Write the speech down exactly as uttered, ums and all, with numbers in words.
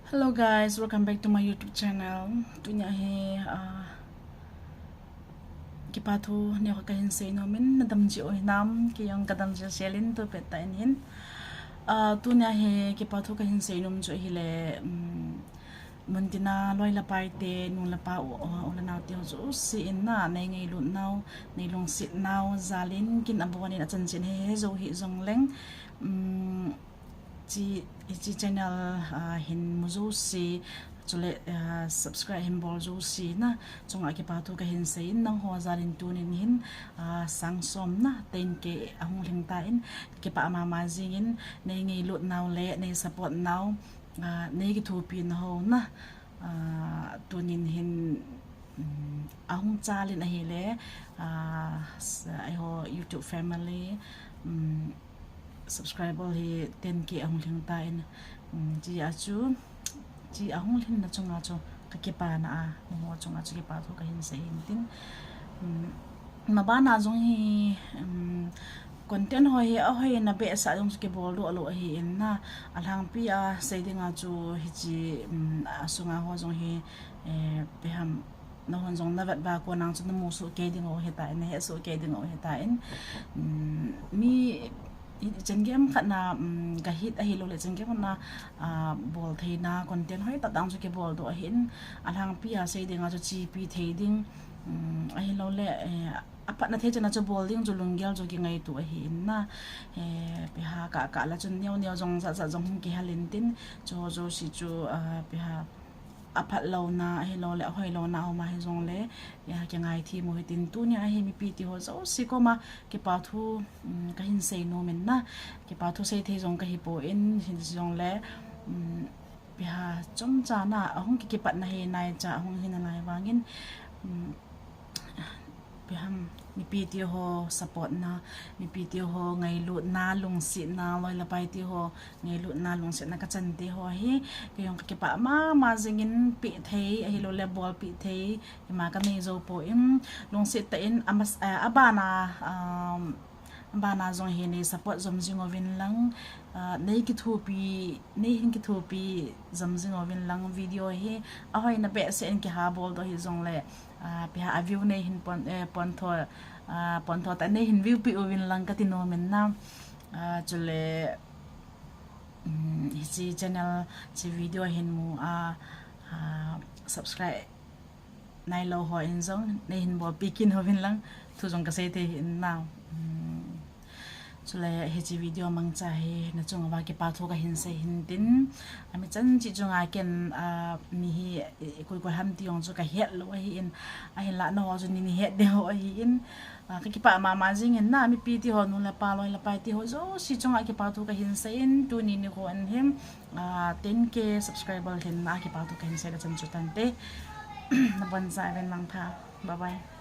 Hello guys, welcome back to my YouTube channel. Tunia hi, ah, kipa thu neokhat kahin seinom in, nadam ji u hinam, kei jong kadam ji sel in, tu pet tah in hin. Ah, tunia hi kipa thu kahin seinom chu ahile, um, muntina loi le pai te, nu le pa, u, u le nao te ho jouse in na, nei ngailut nau, nei lungset nau, jal in kin abon in achan chen he he jou hih jong leng, um, chi, chi channel, ah, hin mu jouse, chule, ah, subscribe hin bol jouse na, chunga kipa thu kahin sei in, nangho jal in tunin hin, ah, sang som na, ten K ahung lhing tan, kipa mama jing in, nei ngailut nau le, nei support nau, ah, nei kithopi nau ho na, ah, tunin hin, um, ahung chal in ahile, ah, s-, eiho YouTube family, um, subscriber hi ten K ahung lhing tan, um, chi a chu, chi ahung lhin na chunga chu, ka kipa na a, nangho chunga chu kipa thu kahin sei in tin, um, mabana jong hi, um, content ho hi ahoina behseh jong chu kibol doh lou ahi in na, alhangpi a sei dinga chu hichi, um, asunga ho jong hi, eh, ipi ham, nahon jong navet ba ko nang chu namu soh kei ding u hitan, nahet soh kei ding u hitan, um, mi, i, chen game khat na, um, ka hit ahilou le chen game khat na, ah, bol theina content hoi tah dang chu kibol doh ahin, alhangpi a sei dinga chu chepi thei ding, um, ahilou le, eh, aphatna thei chan a chu bol ding chu lunggel chu kingaito ahi in na, eh, ipi ham ka, ka la chun neo neo jong jat jat jong hung kihal in tin, chu jouse chu, ah, ipi ham, aphat louna, ahilou le, ahoi louna, aum a hijong le, eh, kingai thim u hitin tunia hi mipi te ho jouse koma, kipa thu, um, kahin seinom in na, kipa thu sei thei jong kahi pon, hijong le, um, ipi ham, chomcha na, ahung ki kipatna hi naicha, ahung hi nalai vangin, um, ipi ham, mipi te ho support na, mipi te ho ngailutna, lungsetna, loi le pai te ho ngailutna, lungsetna kachan te ho hi, kei jong ka kipa mama jing in pe thei, ahilou le bolpi thei, ima kanei jou pon, lungset tah in amas-, eh, abana, um, abana jong hi nei support jom jing uvin lang, ah, nei kithopi, nei hin kithopi jom jing uvin lang video hi ahoina behseh in kiha bol doh hijong le, ah, ipi ham a view nei hin pon, eh, pontho, ah, pontho tah nei hin view pi uvin lang kati nom in na, ah, chule, um, hichi channel, chi video hin mu a, ah, subscribe nailou ho in jong nei hin bolpi kin uvin lang thu jong kasei thei hi in na. Um, chule hichi video mangcha hi na chunga va kipa thu kahin sei hin tin, ami chan cheh chunga ken, ah, mi hi, eh, koi koi ham ti jong chu kahet lou ahi in, ahinla nangho chu nei het diu ahi in, ah, ka kipa mama jing in na, mipi te ho, nu le pa, loi le pai te ho jouse chunga kipa thu kahin sei in, tuni nikho in hin, ah, ten K subscriber lhin na kipa thu kahin sei le chan chu tante. Nabonchauvin mangpha. Bye bye.